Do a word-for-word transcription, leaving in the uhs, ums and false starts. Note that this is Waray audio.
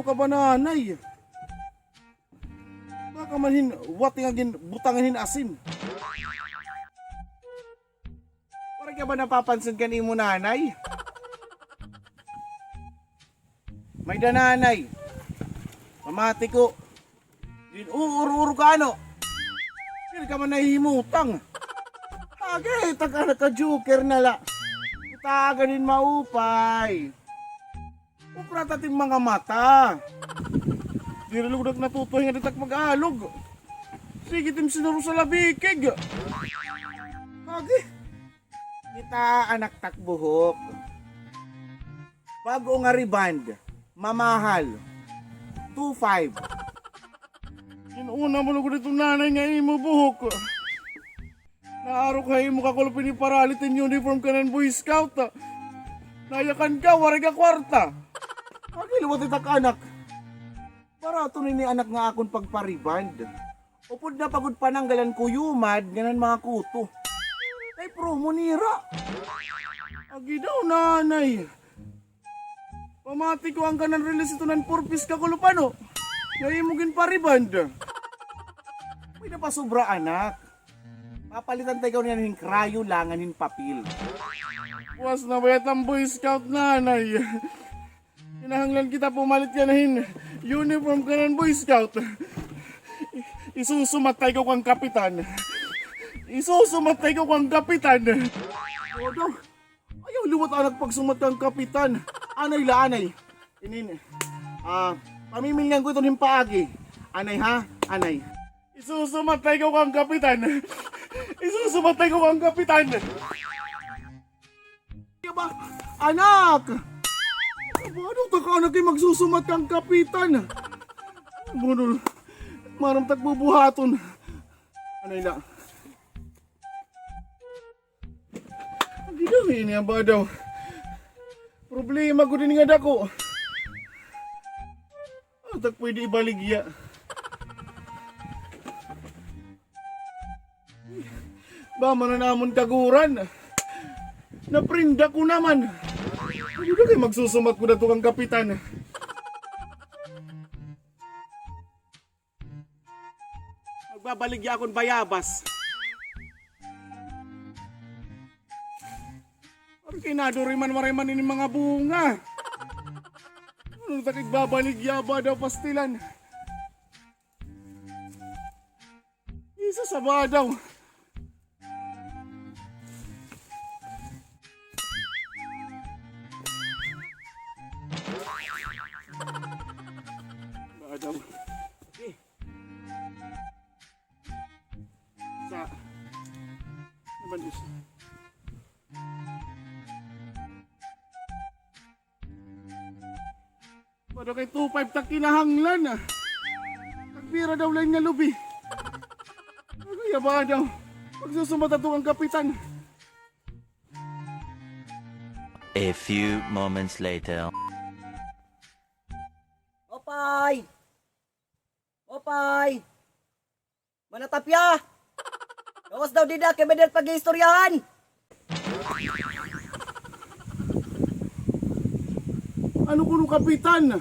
Ka ba, nanay? Baka man hin wating an ginbutangan hin asin. Waray ka ba napapansin kan imo nanay? May-ada, nanay. Pamati ko. Gin-uur-ur ka, ano? Diri ka man nahihimutang. Agi, taka na ka joker na la. Kita ganin maupay. Upra ta it im mga mata. Diri lugod ak natutuhay nga diri tak mag-alog. Sige, it im sinuro sa labikig. Agi. Kita, anak tak buhok. Bag-o nga rebond, mamahal. Two five. Ginoo, namulog dito, nanay, nga imo buhok. Naarok ha imo kakulop ini paralit in uniform kanan Boy Scout. Nayakan ka, waray ka kwarta. Agi, liwat it ak anak. Barato ini, anak, nga akon pagpa-rebond. Upod na pa gud pananggalan kuyumad ngan mga kuto. Kay promo nira. Agi daw, nanay. Pamati ko an kanan release ito nan four piece kakulop, ano? Nga imo ginpa-rebond. May napasobra, anak. Papalitan ta ikaw niyan hin Crayola ngan hin papel. Puas na bayat an Boy Scout, nanay. Kinahanglan kita pumalit yana hin uniform kanan Boy Scout. Isusumat ta ikaw kan kapitan. Isusumat ta ikaw kan kapitan. Bodo, ayaw liwat, anak, pagsumat kan kapitan. Anay la, anay. Inin, ah, pamimilngan ko iton hin paagi. Anay, ha? Anay. Isusumat ta ikaw kan kapitan. Isusumat ta ikaw kan kapitan. Ba, anak! Ano ta ka, anak, kay magsusumat kan kapitan? Bunol, maaram tak bubuhaton. Anay la. Agi daw ini, aba daw. Problema gud ini nga dako. Ano tak pwede ibaligya? Ba man an amon kaguran. Naprinda ko naman. Ano daw kay magsusumat ko dato kan kapitan? Magbabaligya akon bayabas. Parang kay naduriman-wariman ini mga bunga. Ano ta kay babaligya ba daw, pastilan? Isa sa ba daw. Ba daw. Okay. Sa, ano ba isa? Ba daw kay two five ta kinahanglan, ah. Tagpira daw la ini nga lubi? Ano ya ba daw? Magsusumat ato an kapitan. A few moments later. Opay! Opay! Mana Tapia! Gawas daw dida, kay may-ada pag-iistoryahan! Ano kuno, kapitan?